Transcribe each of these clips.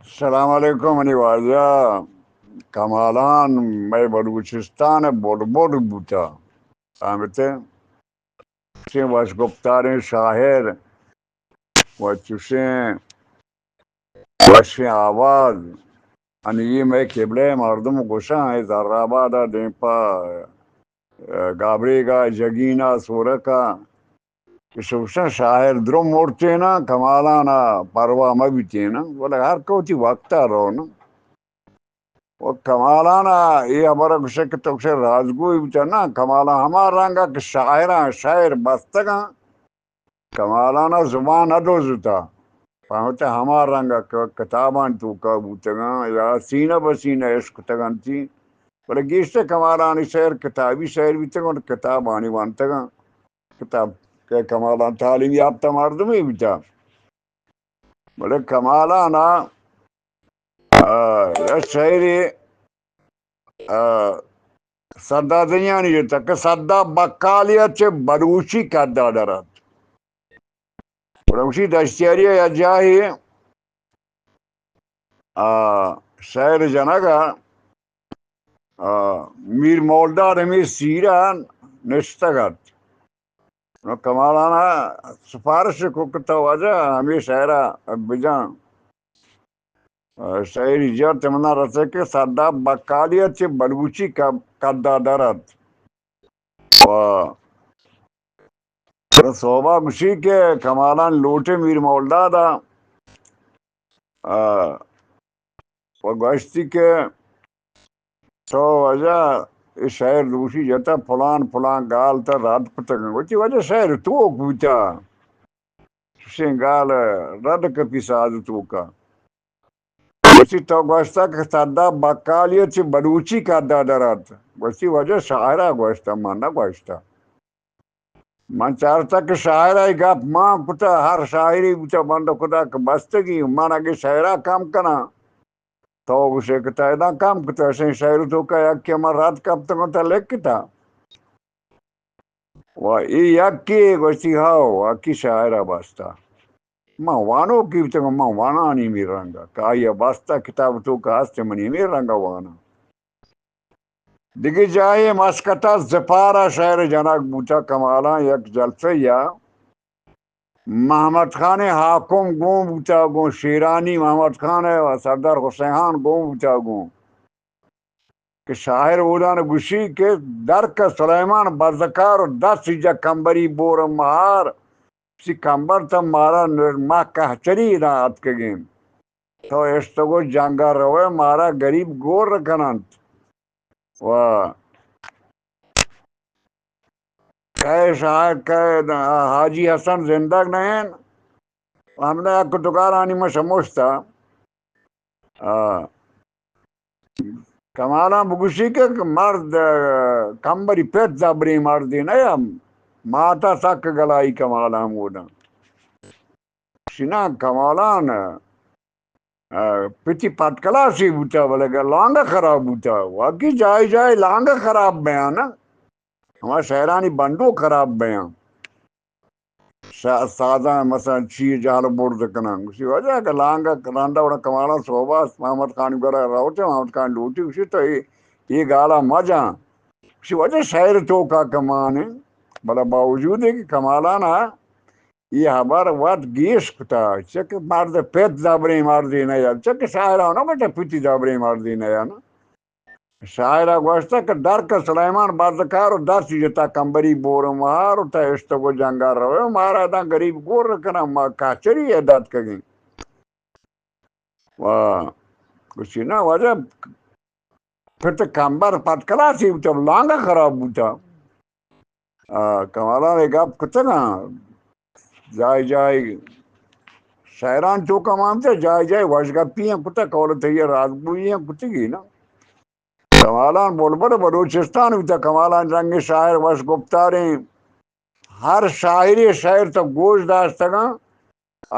السلام علیکم منی واجہ۔ کمالان مئے بلوچستان ءِ بڈ بڈ بوتا۔ فہمتے؟ چوشیں وش گپتاریں شاعر و چوشیں وشیں آواز، انی اے مئے قبلہ ءِ مردم گوشاں، اے زرآباد ءَ دیم پہ، ءَ، گابریگ ءَ، جگین ءَ، سورک ءَ، کہ چوشیں شاعر درو مرتیناں، کمالان ءَ پرواہ مہ بیتیناں، بلے ہر کہ وتی وقت ءَ روناں۔ و کمالان ءَ اے ہبر ءَ گوشے کہ تو گوشے راجگوئی بوتہ، نہ، کمالان ہما رنگ ءَ کہ شاعراں شعر بستگاں، کمالان ءَ زبان نہ دزتہ۔ فہمتے؟ ہما رنگ ءَ کہ کتابانی توکا بوتگاں یا سینہ بہ سینہ اشکتگ انتی، بلے گیشتر کمالانی شعر کتابی شعر بیتگ انت، کتابانی وانتگاں۔ کتاب کہ کمالان تعلیم یافتہ مردمے بیتہ، بلے کمالان ءَ، آ، یک شعرے، آ، سدا دنیانی جتا کہ سدا بکالی ءَ چہ بلوچی کدا درات۔ بلوچی دشتیاری ءَ یا جاہے، آ، شعر جنگ ءَ، آ، میر مولداد ہمے سیرا نشتگ ات۔ نو کمالان ءَ سفارش کو کہ تو واجہ ہمے شعر ءَ بجان۔ شعری جت منا رسے کہ سدا بکالی ءَ چہ بلوچی ک-، کدا در ات۔ و سوبا گوشی کہ کمالان لوٹے میر مولداد ءَ، آ، و گوشتی کہ تو واجہ اے شعر دوشی جتا، پلان پلان گال تا رد کتگ۔ وتی واجہ شعر توک بوتا۔ چشیں گال رد کپی ساز توکا۔ گوشتی تو گوشتا کہ سدا بکالی ءَ چہ بلوچی کدا در ات۔ گوشتی واجہ شاعرا گوشتا، من نہ گوشتا۔ من چارتا کہ شاعرا اے گپ مان کتا، ہر شاعری بوتا بند خدا کہ بستگی، من اگے شعرا کم کناں، تو گوشے کہ تو ادا کم کتا، اشیں شعر توکا یکے من رد کپتگوں تا لکھتا۔ و اے یکے گوشتی، ہاو، اکی شاعرا بستا۔ من وانوکی بوتگوں، من وانانی می رنگا، کہ آئی بستا کتاب توکا ہست منی می رنگا وانا۔ دگہ جاہے مسقطا زپارا شعر جنگ بوتا کمالاں یک جلسہ یا محمد خان حاکم گون بوتا گون، شیرانی محمد خان و سردار حسین خان گون بوتا گون۔ کہ شاعر اودان گوشی کہ درک سلیمان بزکار و دست جا کمبری بور مہار، سی کمبر تا مارا نر-، ما کہچری ادا اتکگیں۔ تو اشتگو جنگا روئے مارا گریب گور کننت۔ و کئے شاعر، کئے حاجی حسن زندگ نہ انت۔ ہمدا یک دگارانی من شموشتا۔ آ، کمالاں بگوشی کہ مرد، کمبری پت زبریں مردے نہ یا، ماتا سک گلائی کمالاں بوداں۔ شنا کمالان، آ، پتی پٹ کلاسی بوتا، بلے لانگا خراب بوتا۔ واقعی جائے جائے لانگا خراب بیاں نا۔ ہما شہرانی بندو خراب بیاں۔ شا-، سازاں مثلاً چی جہل برز کناں۔ گوشی واجہ کہ لانگا رندا وڑا کمالاں صحبا محمد خان گورا روتے، محمد خان لوٹی، گوشی تو اے، اے گالا مجاں۔ گوشی واجہ شہر توکا کمانے، بلے باوجود ہے کہ کمالانا اے ہبر وت گیش کتا، چہ کہ مرد پت زبریں مردے نہ یا، چہ کہ شاعرانو گوشتہ پتی زبریں مردے نہ یا نا۔ شاعرا گوشتہ کہ درک سلیمان بزکار و دست جتا کمبری بور مہار و تہ اشتگو جنگا روے و مارا داں گریب گور کناں، ما کہچری ء داتکگیں۔ و گوشی نا واجہ پت کمبر پت کلاسی بوتا، لانگا خراب بوتا۔ آ، کمالان اے گپ کتگاں، جائے جائے شاعران توکا مانتے، جائے جائے وشگپی ہیں کتا، قول تئی راز گوئی ہیں کتگی نا۔ کمالان بلبل بلوچستان بیتا، کمالان رنگ شاعر وش گپتاریں، ہر شاعری شاعر تو گوش داشتگاں،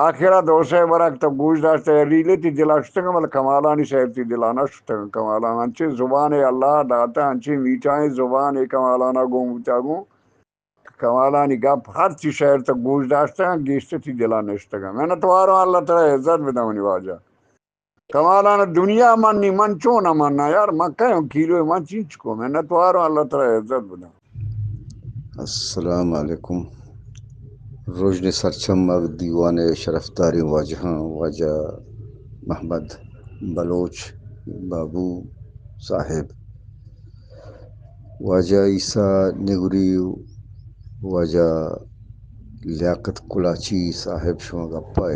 آخرا دو سہ برا کہ تو گوش داشتہ، ریلے تی دلا شتگاں، بلے کمالانی شعر تی دلا نہ شتگاں۔ کمالان انچیں زبانے اللہ داتا، انچیں میٹھائیں زبانے کمالانا گون بوتا گون۔ کمالانی گپ ہر چی شعر تو گوش داشتگاں، گیشتر تی دلا نشتگاں۔ منت واروں، اللہ ترا عزت بدہ منی واجہ۔ کمالان دنیا منی، من چون نہ مناں یار، من کئے اوں کیلو، من چینچکو، منت واروں، اللہ ترا عزت بداں۔ السلام علیکم۔ رژن سرچمگ دیوان ءِ شرفداریں واجہاں، واجہ محمد بلوچ بابو صاحب، واجہ عیسیٰ نگوری، واجہ لیاقت کلاچی صاحب، شما گپ ءَ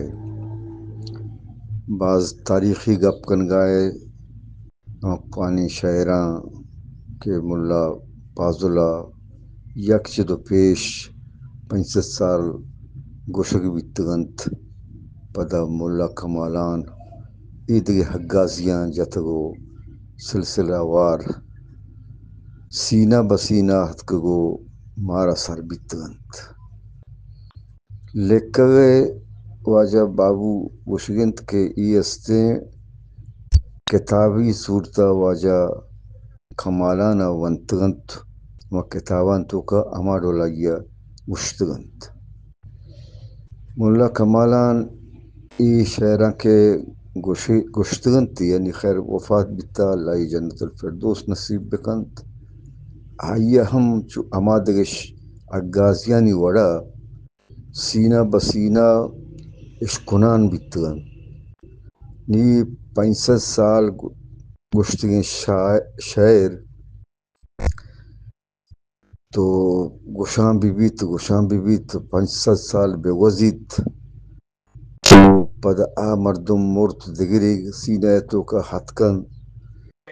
باز تاریخی گپ کنگا ئے۔ آ پوانی شاعراں کہ ملا پازل ءَ یک چد ءُ پیش پنچ سد سال گوشگ بیتگ اَنت، پدا ملا کمالان اے دگہ اگازیاں جتگ ءُ سلسلہ وار سینہ بہ سینہ اتکگ ءُ مارا سر بیتگ اَنت۔ لیکگ ءِ واجہ بابو گوشگ اَنت کہ اے استیں کتابی صورت ءَ واجہ کمالان ءَ ونتگ اَنت، ہما کتاباں توکا ہما ڈول آئی ءَ گوشتگ اَنت۔ ملا کمالان اے شعراں کہ گوشی، گوشتگ اَنت، یعنی خیر وفات بیتا، اللہ ءَ جنت الفردوس نصیب بکنت۔ آئی ءَ ہم چو ہما دگہ ش-، اگازیانی وڑا سینہ بہ سینہ اشکنان بیتگ اَنت۔ نی پنچ سد سال گو-، گوشتگیں شاع-، شعر تو گوشان بہ بیت، گوشان بہ بیت، پنچ سد سال بہ گوزیت۔ تو پدا آ مردم مرت، دگرے سینہ ءِ توکا اتک اَنت۔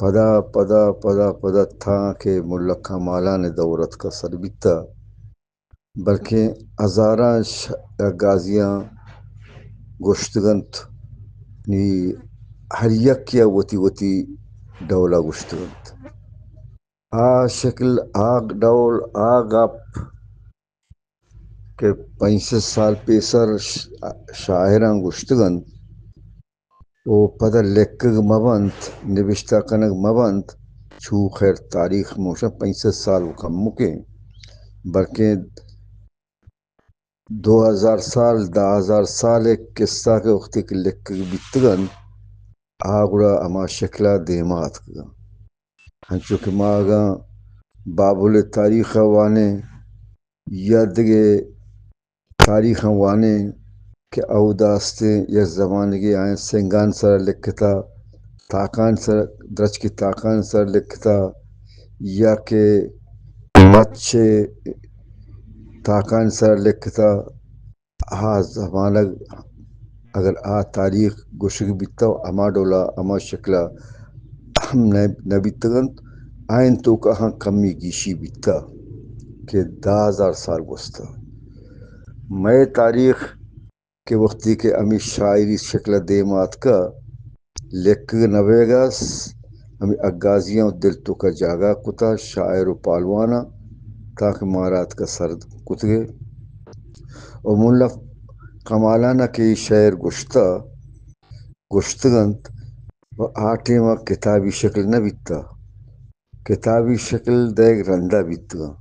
پدا، پدا، پدا، پدا تاں کہ ملا کمالان ءِ دور اتکا سر بیتا۔ بلکیں ہزاراں ش-، گازیاں گوشتگ اَنت، نی ہر یکے ءَ وتی وتی ڈول ءَ گوشتگ اَنت۔ آ شکل، آ ڈول، آ گپ کہ پنچ سد سال پیسر ش-، شاعراں گوشتگ اَنت، ءُ پدا لیکگ مہ بنت، نبشتہ کنگ مہ بنت، چو خیر تاریخ موشاں پنچ سد سال ءُ کمکیں، بلکیں دو ہزار سال، دہ ہزار سال ءِ قصہ کہ وقتی کہ لیکگ بیتگ اَنت، آ گڑا ہما شکل ءَ دیما اتکگ اَنت۔ انچو کہ ما اگاں بابل ءِ تاریخ ءَ وانیں یا دگہ تاریخاں وانیں کہ اودا استیں یک زمانگے آیاں سنگان سرا لکھتا، تاکان سر، درچکی تاکان سر لکھتا، یا کہ مچ تاکان سر لکھتا۔ آ زمانگ اگر آ تاریخ گوشگ بیتا، ہما ڈولا، ہما شکلا ہم نہ، نہ بیتگ اَنت، آئین توکا ہم کمی گیشی بیتا کہ دہ ہزار سال گوستا۔ مئے تاریخ کہ وقتی کہ ہمے شاعری شکل ءَ دیم ءَ آتکا، لیکگ نہ بیگا س-، ہمے اگازیاں دل توکا جاگہ کتا، شاعر ءُ پالواناں تاکہ مارا اتکا سر کتگے۔ ءُ ملا کمالان ءَ کہ اے شعر گوشتا، گوشتگ اَنت، ءُ آ ٹیم ءَ کتابی شکل نہ بیتا، کتابی شکل دئیگ رندا بیتگاں۔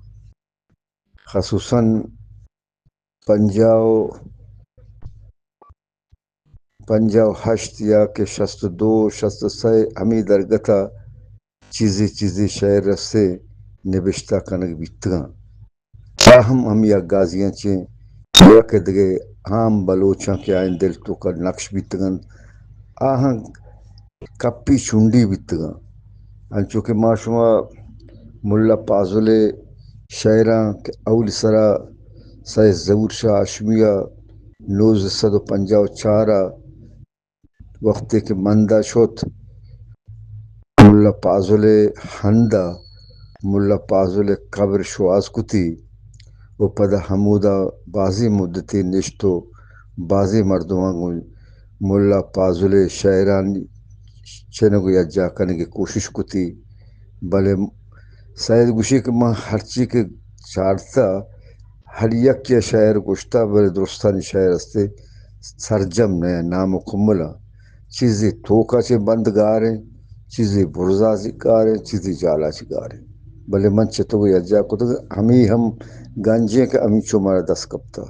خصوصاً پنجاہ ءُ، پنجاہ ءُ ہشت یا کہ شست ءُ دو، شست ءُ سئے ہمے درگت ءَ چیزے چیزے شعر رسے نبشتہ کنگ بیتگاں۔ آ ہم ہمے اگازیاں چہ یک دگہ عام بلوچاں کہ آئین دل توکا نقش بیتگ اَنت، آہاں کپی چنڈی بیتگاں۔ انچو کہ ما شما ملا پازل ءِ شعراں کہ اولی سرا سید ظہور شاہ ہاشمی ءَ نوزدہ سد ءُ پنجاہ ءُ چار ءَ وقتے کہ مند ءَ شت، ملا پازل ءِ ہند ءَ ملا پازل ءِ قبر شوہاز کتی ءُ پدا ہمودا بازیں مدتے نشت ءُ بازیں مردماں گوں ملا پازل ءِ شعرانی چنگ ءُ یکجاہ کنگ ءِ کوشش کتی، بلے سید گوشی کہ من ہرچی کہ چارتہ، ہر یکے ءَ شعر گوشتہ، بلے درستانی شعر استے سرجم نہ، نامکمل اَں۔ چیزے توکا چہ بند گاریں، چیزے برزا چہ گاریں، چیزے جالا چہ گاریں۔ بلے من چہ تو یکجاہ کتگ، ہمے ہم گنجیں کہ ہمینچو مارا دست کپتہ۔